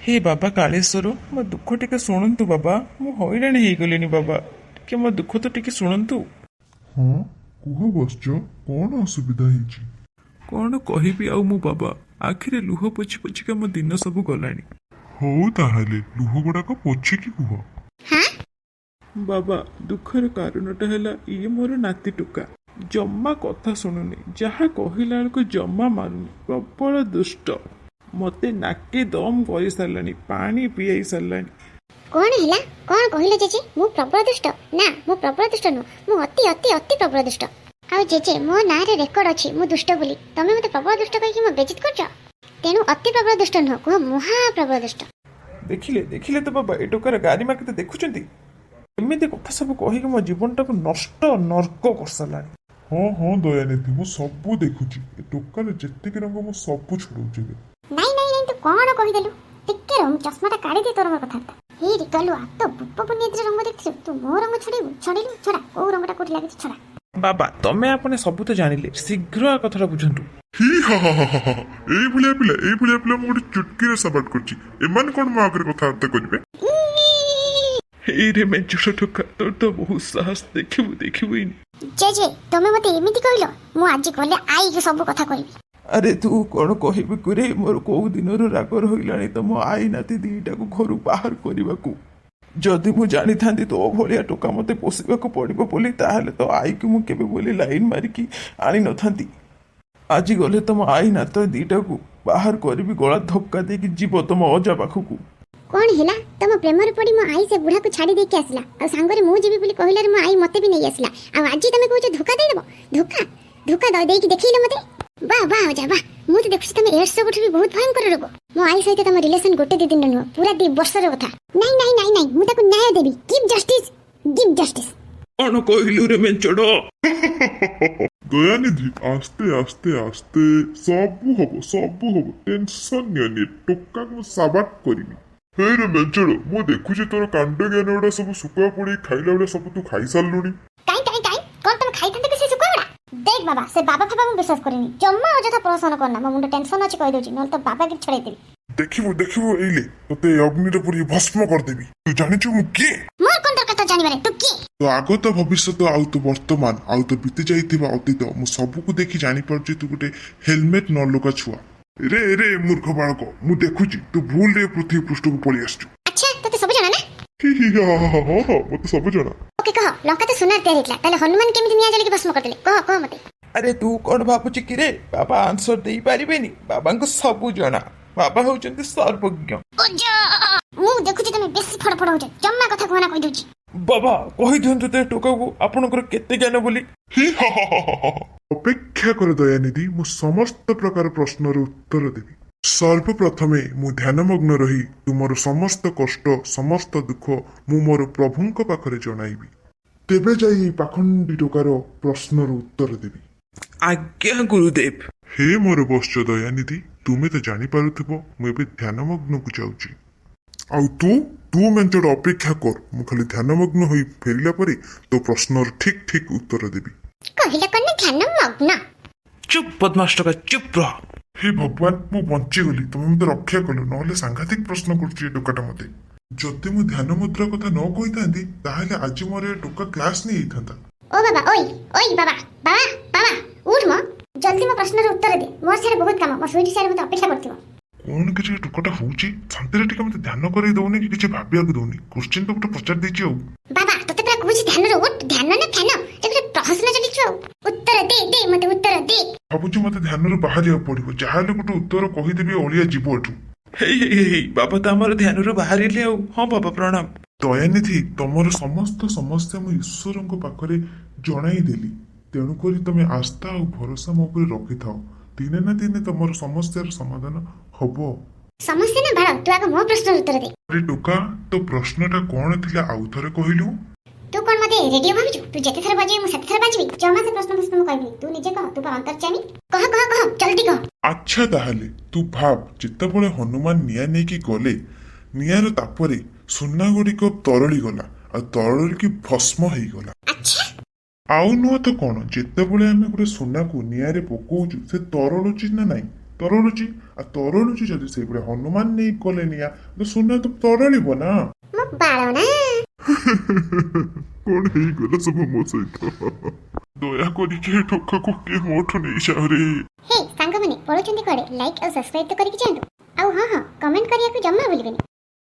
ହେ ବାବା କାଳେଶ୍ୱର, ମୋ ଦୁଃଖ ଟିକେ ଶୁଣନ୍ତୁ ବାବା। ମୁଁ ହଇରାଣ ହେଇଗଲିଣି ବାବା, ଟିକେ ମୋ ଦୁଃଖ ତ ଟିକେ ଶୁଣନ୍ତୁ। ହଁ, କୁହ ବତ୍ସ, କଣ ଅସୁବିଧା ହେଇଛି? କଣ କହିବି ଆଉ ମୁଁ ବାବା, ଆଖିରେ ଲୁହ ପୋଛି ପୋଛିକା ମୋ ଦିନ ସବୁ ଗଲାଣି। ହଉ, ତାହେଲେ ଲୁହ ଗୁଡାକ ପୋଛିକି କୁହ। ବାବା, ଦୁଃଖର କାରଣଟା ହେଲା ଇଏ ମୋର ନାତି ଟୋକା ଜମା କଥା ଶୁଣୁନି, ଯାହା କହିଲା ବେଳକୁ ଜମା ମାନୁନି, ପ୍ରବଳ ଦୁଷ୍ଟ। ମତେ ନାକେ ଦମ କରିସାରିଲାଣି, ପାଣି ପିଆଇ ସାରିଲାଣି। କଣ ହେଲା? କଣ କହିଲ ଜେଜେ? ମୁଁ ପ୍ରବଳ ଦୁଷ୍ଟ? ନା, ମୁଁ ପ୍ରବଳ ଦୁଷ୍ଟ ନୁହଁ, ମୁଁ ଅତି ଅତି ଅତି ପ୍ରବଳ ଦୁଷ୍ଟ। ଆଉ ଜେଜେ, ମୋ ନାଁରେ ରେକର୍ଡ ଅଛି ମୁଁ ଦୁଷ୍ଟ ବୋଲି। ତମେ ମତେ ପ୍ରବଳ ଦୁଷ୍ଟ କହିକି ମୋ ବେଜିତ କରୁଛ। ତେଣୁ ଅତି ପ୍ରବଳ ଦୁଷ୍ଟ ନୁହଁ, କୁହ ମହା ପ୍ରବଳ ଦୁଷ୍ଟ। ଦେଖିଲେ, ଦେଖିଲେ ତ ବାବା, ଏ ଟୋକାର ଗାରିମା କେତେ ଦେଖୁଛନ୍ତି? ଏମିତି କଥା ସବୁ କହିକି ମୋ ଜୀବନଟାକୁ ନଷ୍ଟ ନର୍କ କରିସାରିଲାଣି। ହଁ, ଦୟାନିଧି, ମୁଁ ସବୁ ଦେଖୁଛି। ଏ ଟୋକାର ଯେତିକି ରଙ୍ଗ, ମୁଁ ସବୁ ଛଡଉଛି ଏବେ। ନାଇଁ ନାଇଁ ନାଇଁ, ତୁ କଣ କହିଦେଲୁ? ଟିକେ ରହ, ମୁଁ ଚଷମାଟା କାଢିଦିଏ, ତୋର ମୋର କଥାବାର୍ତ୍ତା। ହେଇ ରିକାଲୁ, ତ ବୁପ ପୁନିଆତିର ରଙ୍ଗ ଦେଖିଥିଲୁ, ତୁ ମୋ ରଙ୍ଗ ଛଡେଇବୁ? ଛଡେଇଲୁ, ଛଡା, କୋଉ ରଙ୍ଗଟା କୋଉଠି ଲାଗିଛି ଛଡା। ବାବା, ତମେ ଆପଣ ସବୁ ତ ଜାଣିଲେ, ଶୀଘ୍ର ଆ କଥାଟା ବୁଝନ୍ତୁ। ହି ହା ହା ହା ହା ହା। ଏଇଭଳିଆ ପିଲା, ଏଇଭଳିଆ ପିଲା ମୁଁ ଗୋଟେ ଚୁଟକିରେ ସାବାଟ କରୁଛି। ଏମାନେ କଣ ମୋ ଆଗରେ କଥାବାର୍ତ୍ତା କରିବେ? ଏଇରେ ମେଞ୍ଚୁଡ଼ ଟୋକା, ତୋର ତ ବହୁତ ସାହସ। ଦେଖିବୁ, ଦେଖିବୁ ଏଇନି। ଜେଜେ, ତମେ ମତେ ଏମିତି କହିଲ? ମୁଁ ଆଜି ଗଲେ ଆଇକି ସବୁ କଥା କହିବି। ଆରେ ତୁ କଣ କହିବି କୁରେ, ମୋର କୋଉ ଦିନରୁ ରାଗ ରହିଲାଣି ତମ ଆଈ ନାତି ଦିଟାକୁ ଘରୁ ବାହାର କରିବାକୁ। ଯଦି ମୁଁ ଜାଣିଥାନ୍ତି ତୋ ଭଳିଆ ଟୋକା ମତେ ପୋଷିବାକୁ ପଡ଼ିବ ବୋଲି, ତାହେଲେ ତୋ ଆଈକୁ ମୁଁ କେବେ ବୋଲି ଲାଇନ୍ ମାରିକି ଆଣିନଥାନ୍ତି। ଆଜି ଗଲେ ତମ ଆଈ ନାତ ଦିଟାକୁ ବାହାର କରିବି, ଗଳା ଧକ୍କା ଦେଇକି ଯିବ ତମ ଅଜା ପାଖକୁ। କଣ ହେଲା? ତମ ପ୍ରେମରେ ପଡି ମୋ ଆଈ ସେ ବୁଢାକୁ ଛାଡି ଦେଇକି ଆସିଲା, ଆଉ ସାଙ୍ଗରେ ମୁଁ ଯିବି ବୋଲି କହିଲାରୁ ମୋ ଆଈ ମତେ ବି ନେଇ ଆସିଲା। ଆଉ ଆଜି ତମେ କହୁଛ ଧୋକା ଦେଇଦେବ? ଧୋକା, ଧୋକା ଦେଇକି ଦେଖେଇଲ ମତେ। ବାহ ବାହ ଅଜା ବାହ! ମୁଁ ତ ଦେଖୁଛି ତମେ ଏଡ୍ସ ରୋଗଠୁ ବି ବହୁତ ଭୟଙ୍କର ରୋଗ। ମୋ ଆଈ ସହିତ ତମ ରିଲେସନ ଗୋଟେ ଦି ଦିନ ନୁହଁ, ପୁରା 2 ବର୍ଷର କଥା। ନାଇଁ ନାଇଁ ନାଇଁ ନାଇଁ, ମୁଁ ତାକୁ ନ୍ୟାୟ ଦେବି। Give justice, give justice. କଣ କହିଲୁ ରେ ମେଞ୍ଚଡ଼? ଦୟାନିଧି, ଆସ୍ତେ ଆସ୍ତେ ଆସ୍ତେ, ସବୁ ହବ, ସବୁ ହବ, ଟେନସନ ନିଅନି। ଟୋକାକୁ ମୁଁ ସାବାଟ କରିବି। ହେଇରେ ମେଞ୍ଚଡ଼, ମୁଁ ଦେଖୁଛି ତୋର କାଣ୍ଡ ଜ୍ଞାନ ଗୁଡା ସବୁ ଶୁଖୁଆ ପୋଡି ଖାଇଲା ବେଳେ ସବୁ ତୁ ଖାଇସାରିଲୁଣି। କାଇଁ କାଇଁ କାଇଁ, କଣ ତମେ ଖାଇଥାନ୍ତେ କି ସେ ଶୁଖୁଆ ଗୁଡା? ଦେଖ ବାବା, ସେ ବାବା ଫାବା ମୁଁ ବିଶ୍ୱାସ କରେନି। ଜମା ଅଯଥା ପ୍ରହସନ କରନା, ମୋ ମୁଣ୍ଡ ଟେନସନ ଅଛି କହିଦଉଛି, ନହେଲେ ତ ବାବା କି ଛଡେଇଦେବି। ଦେଖିବୁ, ଦେଖିବୁ, ଏଇଲେ ତୋତେ ଏ ଅଗ୍ନିରେ ପୁରୀ ଭସ୍ମ କରିଦେବି। ତୁ ଜାଣିଛୁ ମୁଁ କିଏ? ମୋର କଣ ଦରକାର ତ ଜାଣିବାରେ ତୁ କିଏ? ତୋ ଆଗତ ଭବିଷ୍ୟତ ଆଉ ତୋ ବର୍ତ୍ତମାନ ଆଉ ତୋ ବିତି ଯାଇଥିବା ଅତୀତ, ମୁଁ ସବୁକୁ ଦେଖି ଜାଣିପାରୁଛି ତୁ ଗୋଟେ ହେଲମେଟ ନ ଲଗା ଛୁଆ। ରେ ରେ ମୂର୍ଖ ବାଳକ, ମୁଁ ଦେଖୁଛି ତୁ ଭୁଲରେ ପୃଥିବୀ ପୃଷ୍ଠକୁ ପଳେଇ ଆସିଛୁ। ଆଚ୍ଛା, ତୋତେ ସବୁ ଜଣା ନା? ହି ହି ହା ହା ହା, ହଁ ହଁ, ମତେ ସବୁ ଜଣା। ଓକେ, କହ, ଲଙ୍କା ତ ସୁନାରେ ତିଆରି ହେଇଥିଲା, ତାହେଲେ ହନୁମାନ କେମିତି ନିଆଁ ଜଳିକି ଭସ୍ମ କରିଦେଲେ? କହ, କହ ମତେ। ଆରେ ତୁ କଣ ଭାବୁଛୁ କିରେ, ବାବା ଆନ୍ସର ଦେଇପାରିବେନି? ବାବାଙ୍କୁ ସବୁ ଜଣା, ବାବା ହଉଛନ୍ତି ସର୍ବଜ୍ଞ। ଓଜା, ମୁଁ ଦେଖୁଛି ତମେ ବେଶୀ ଫଡ ଫଡ ହଉଛ। ଜମା କଥା କୁହନା କହିଦଉଛି। ବାବା, କହିଦିଅନ୍ତୁ ତ ଏ ଟୋକାକୁ ଆପଣଙ୍କର କେତେ ଜ୍ଞାନ ବୋଲି। ହି ହା ହା ହା ହା ହା। ଅପେକ୍ଷା କର ଦୟାନିଧି, ମୁଁ ସମସ୍ତ ପ୍ରକାର ପ୍ରଶ୍ନର ଉତ୍ତର ଦେବି। ସର୍ବପ୍ରଥମେ ମୁଁ ଧ୍ୟାନମଗ୍ନ ରହି ତୁମର ସମସ୍ତ କଷ୍ଟ, ସମସ୍ତ ଦୁଃଖ ମୁଁ ମୋର ପ୍ରଭୁଙ୍କ ପାଖରେ ଜଣାଇବି, ତେବେ ଯାଇ ଏଇ ପାଖଣ୍ଡି ଟୋକାର ପ୍ରଶ୍ନର ଉତ୍ତର ଦେବି। ଆଜ୍ଞା ଗୁରୁଦେବ। ହେ ମୋର ବତ୍ସ ଦୟାନିଧି, ତୁମେ ତ ଜାଣିପାରୁଥିବ ମୁଁ ଏବେ ଧ୍ୟାନମଗ୍ନକୁ ଯାଉଛି। ଆଉ ତୁ ତୁ ମେଞ୍ଚଡ଼, ଅପେକ୍ଷା କର, ମୁଁ ଖାଲି ଧ୍ୟାନମଗ୍ନ ହୋଇ ଫେରିଲା ପରେ ତୋ ପ୍ରଶ୍ନର ଠିକ ଠିକ ଉତ୍ତର ଦେବି। କହିଲ କଣ ନା ଧ୍ୟାନ ମଗ୍ନ? ଚୁପ୍ ବଦମାସ ଟୋକା, ଚୁପ୍ ରହ। ହେ ଭଗବାନ, ମୁଁ ବଞ୍ଚିଗଲି, ତମେ ମତେ ରକ୍ଷା କଲ। ନହେଲେ ସାଂଘାତିକ ପ୍ରଶ୍ନ କରୁଛି ଏ ଟୋକାଟା ମତେ। ଯଦି ମୁଁ ଧ୍ୟାନ ମୁଦ୍ରା କଥା ନ କହିଥାନ୍ତି, ତାହେଲେ ଆଜି ମୋର ଏ ଟୋକା କ୍ଲାସ ନେଇଯାଇଥାନ୍ତା। ଓ ବାବା, ଓଇ ଓଇ, ବାବା ବାବା ବାବା, ଉଠ ମ, ଜଲ୍ଦି ମୋ ପ୍ରଶ୍ନର ଉତ୍ତର ଦେ। ମୋର ସିଆଡ଼େ ବହୁତ କାମ, ମୋ ସୁଇଟି ସିଆଡ଼େ ମତେ ଅପେକ୍ଷା କରିଥିବ। କଣ କିଛି ଏ ଟୋକାଟା ହଉଛି, ଶାନ୍ତିରେ ଟିକେ ମତେ ଧ୍ୟାନ କରେଇ ଦଉନି କି କିଛି ଭାବିବାକୁ ଦଉନି। କୋଶ୍ଚିନ୍ ତ ଗୋଟେ ପଚାରି ଦେଇଛି ଆଉ। ବାବା, ତୋତେ ପୁରା କହୁଛି ଧ୍ୟାନରୁ ଉଠ। ଧ୍ୟାନ ନା ଫ୍ୟାନ, ଏ ଗୋଟେ ପ୍ରହସନ ଚଲେଇଛୁ। ଆଉ ଉତ୍ତର ଦେ, ଦେ ମତେ ଉତ୍ତର ଦେ। ଭାବୁଛି ମତେ ଧ୍ୟାନରୁ ବାହାରିବାକୁ ପଡିବ। ଯାହାହେଲେ ଗୋଟେ ଉତ୍ତର କହିଦେବି, ଅଳିଆ ଯିବ ଏଠୁ। ହେଇ ହେଇ ହେଇ, ବାବା ତ ଆମର ଧ୍ୟାନରୁ ବାହାରିଲେ ଆଉ। ହଁ ବାବା, ପ୍ରଣାମ। ଦୟାନିଧି, ତମର ସମସ୍ତ ସମସ୍ୟା ମୁଁ ଈଶ୍ୱରଙ୍କ ପାଖରେ ଜଣାଇ ଦେଲି। ତେଣୁକରି ତମେ ଆସ୍ଥା ଆଉ ଭରସା ମୋ ଉପରେ ରଖିଥାଅ, ଦିନେ ନା ଦିନେ ତମର ସମସ୍ୟାର ସମାଧାନ ହବ। ସମସ୍ୟା ନା ବାଳ, ତୁ ଆଗ ମୋ ପ୍ରଶ୍ନର ଉତ୍ତର ଦେ। ଆରେ ଟୋକା, ତୋ ପ୍ରଶ୍ନଟା କଣ ଥିଲା ଆଉ ଥରେ କହିଲୁ? ତୁ କଣ ମତେ ରେଡିଓ ଭାବୁଛୁ? ତୁ ଯେତେ ଥର ବଜେଇବୁ ମୁଁ ସେତେ ଥର ବାଜିବି। ଜମା ସେ ପ୍ରଶ୍ନ ପ୍ରଶ୍ନ ମୁଁ କହିବିନି। ତୁ ନିଜେ କହ, ତୁ ପା ଅନ୍ତର୍ଯାମୀ। କହ, କହ, କହ, ଜଲ୍ଦି କହ। ଆଚ୍ଛା, ତାହେଲେ ତୁ ଭାବ, ଯେତେବେଳେ ହନୁମାନ ନିଆଁ ନେଇକି ଗଲେ, ନିଆଁର ତାପରେ ସୁନା ଗୁଡ଼ିକ ତରଳି ଗଲା ଆଉ ତରଳିକି ଭସ୍ମ ହେଇଗଲା। ଆଚ୍ଛା। ଆଉ ନୁହଁ ତ କଣ? ଯେତେବେଳେ ଆମେ ଗୋଟେ ସୁନାକୁ ନିଆଁରେ ପକଉଛୁ, ସେ ତରଳୁଛି ନା ନାଇଁ? ତରଳୁଛି। ଆଉ ତରଳୁଛି ଯଦି, ସେଇଭଳି ହନୁମାନ ନେଇ ଗଲେ ନିଆଁ ତ ସୁନା ତ ତରଳିବ ନା? ମୋ ବାଳ ନା। କଣ ହେଇଗଲା ସବୁ ମୋ ସହିତ? ଦୟା କରିକି ଏ ଟୋକାକୁ କିଏ ମୋଠୁ ନେଇଯାଅ ରେ। ହେ ସାଙ୍ଗମାନେ, ପଳଉଛନ୍ତି କୁଆଡ଼େ? ଲାଇକ୍ ଆଉ ସବସ୍କ୍ରାଇବ୍ ତ କରିକି ଯାଆନ୍ତୁ। ଆଉ ହଁ ହଁ, କମେଣ୍ଟ କରିବାକୁ ଜମା ଭୁଲିବେନି।